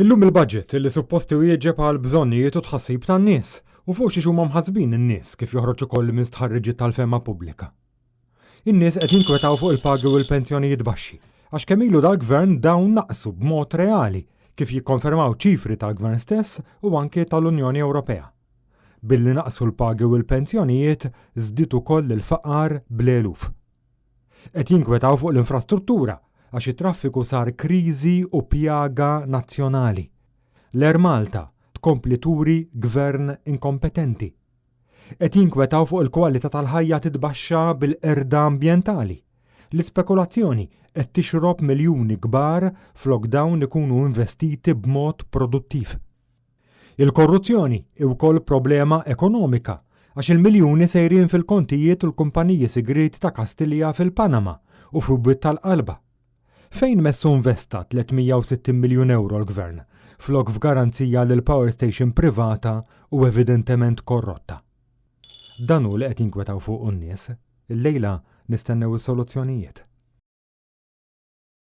Illum il-budget li suppost iwieġeb għal bżonnijiet u tħassib tan-nies u fuq xiex huma mħassbin in-nies kif joħroġ ukoll minn stħarriġiet tal-fehma pubblika. In-nies qed jinkwetaw fuq il-pagi u l-pensjonijiet baxxi għax kemm ilu dal-Gvern dawn naqsu b'mod reali kif jikkonfermaw ċifri tal-Gvern stess u anki tal-Unjoni Ewropea. Billi naqsu l-pagi u l-pensjonijiet żdied ukoll il-faqar bl-eluf. Qed jinkwetaw fuq l-infrastruttura għax it-traffiku sar kriżi u pjaga nazzjonali. L-Air Malta tkompli turi Gvern inkompetenti. Qed jinkwetaw fuq il-kwalità tal-ħajja titbaxxa bil-qerda ambjentali. L-ispekulazzjoni qed tixrob miljuni kbar flok dawn ikunu investiti b'mod produttiv. Il-korruzzjoni hi wkoll problema ekonomika għax il-miljuni sejrin fil-kontijiet u l-kumpaniji sigrieti ta' Kastilja fil-Panama u f'Wied tal-Qalba. Fejn messu investa 360 miljun ewro l-Gvern flok f'garanzija lil power station privata u evidentement korrotta? Dan hu li qed jinkwetaw fuqu n-nies. Illejla nistennew is-soluzzjonijiet.